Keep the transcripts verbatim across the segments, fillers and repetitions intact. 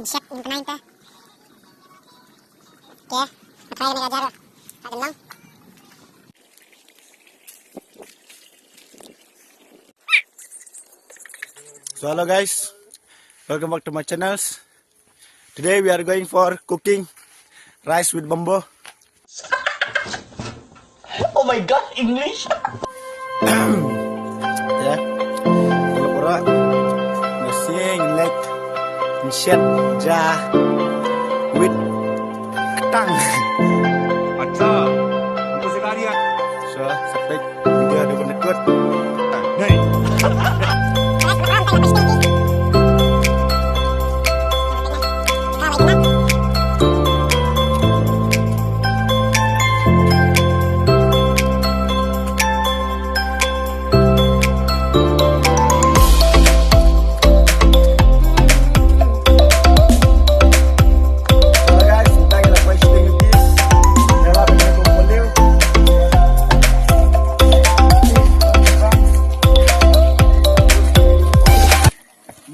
Shet, in pynai te. Ke, pynai ne ka jar. Ka dang. So hello guys, welcome back to my channels. Today we are going for cooking rice with bambo. Oh my God, English. Ya. Pura. Nasi, lek, shet, ja, wit, ketang. Acha, हमको सिखा दिया. So, sampai video ada berikut. Hey.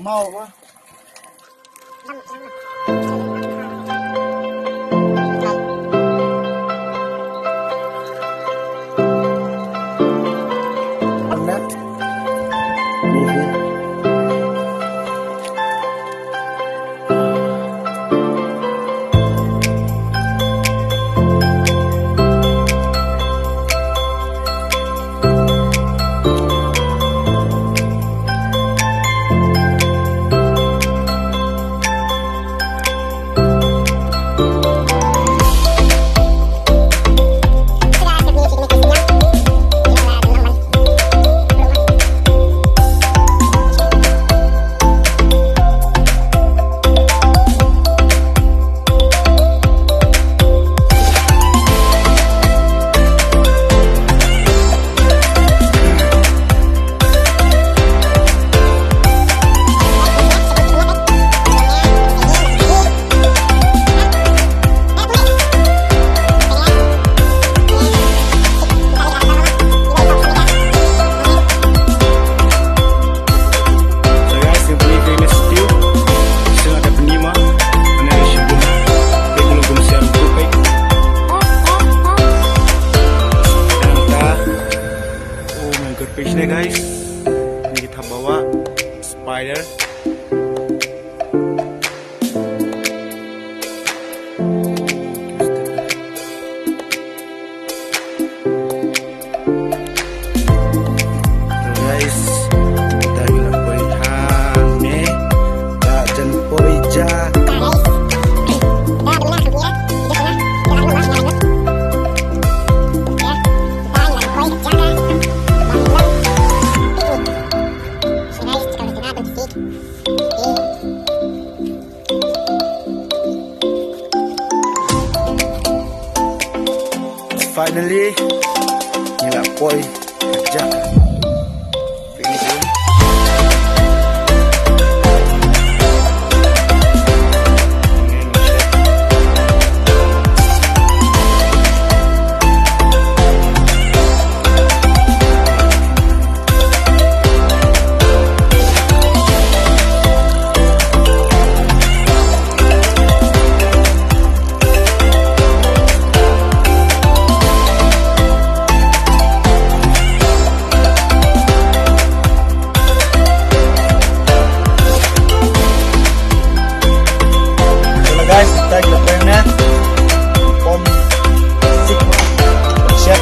Mau apa? So guys, yung pini famous stew. Gusto nga dapat nima. Ano yung shibu na? Pwede mo gumsiyan ko, pwede. Yan ta. Oh, may good fish na, guys. Hindi kita bawa. Spider. Guys, kita ngi la poi ha ne, ba jan poi ja. Finally, ngi la poi ja. Hello guys, kita kita pernah pom sik chef.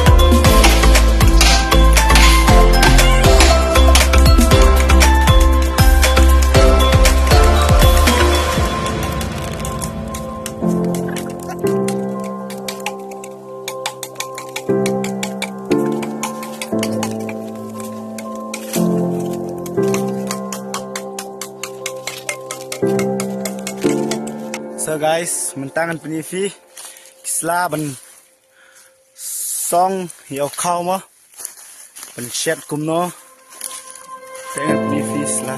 So guys, mynta ngan pyni phi ki sla ban song ïa u khaw mo. Ban shet kumno. Teng ni phi sla.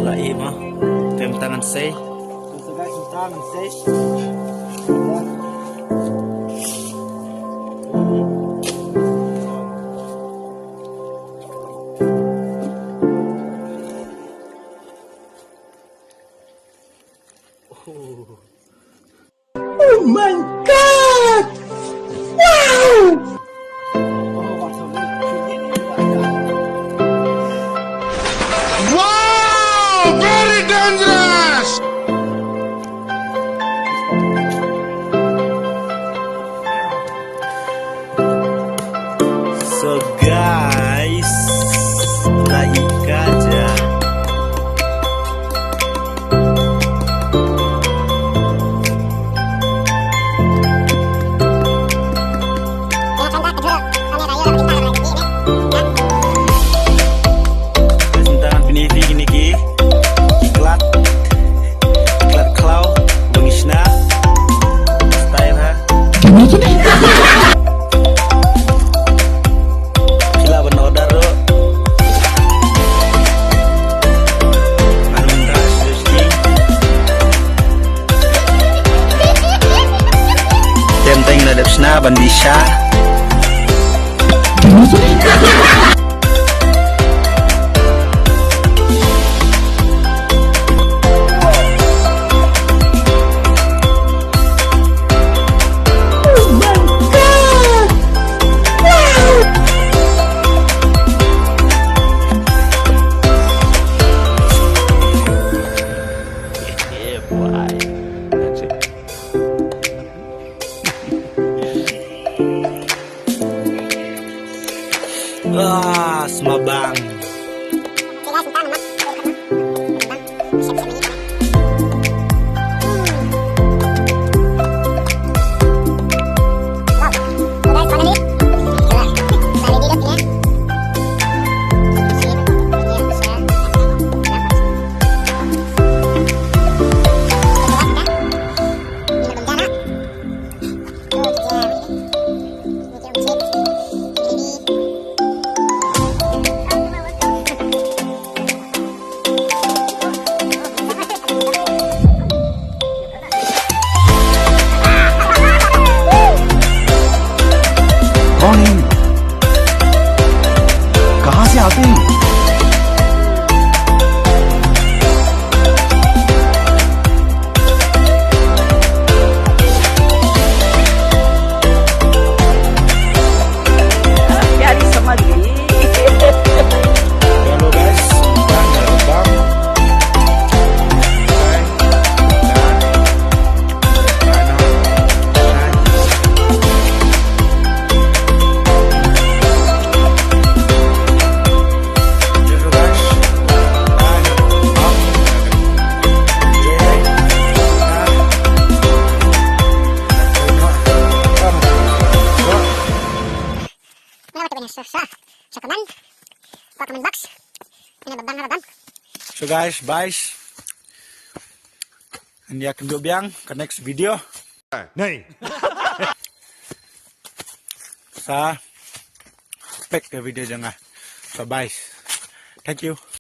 Sa i mo. Tem tangan sei. Oh my God! Wow! Wow! Very dangerous! So guys, la ika ja. Guys, mynta ngan pyni ïa phi kine ki klat, klat khlaw ba ngi shna. Style ha. Phi lah ban order ruh. Ngan ym rush ruh shisha. Te mynta ngi la dep shna ban dih sha. Yeah, boy. That's it. Ah, smabang. कौन है? कहाँ से आते हैं? प्यारी समझ गई। Hello guys, bang, bang. Sa, sa, sa, comment. Sa comment box. Ina babang, babang. So guys, bye. Ngan ïa kynduh biang ka next video. Nei. Sa pek ka video jong nga. So bye. Thank you.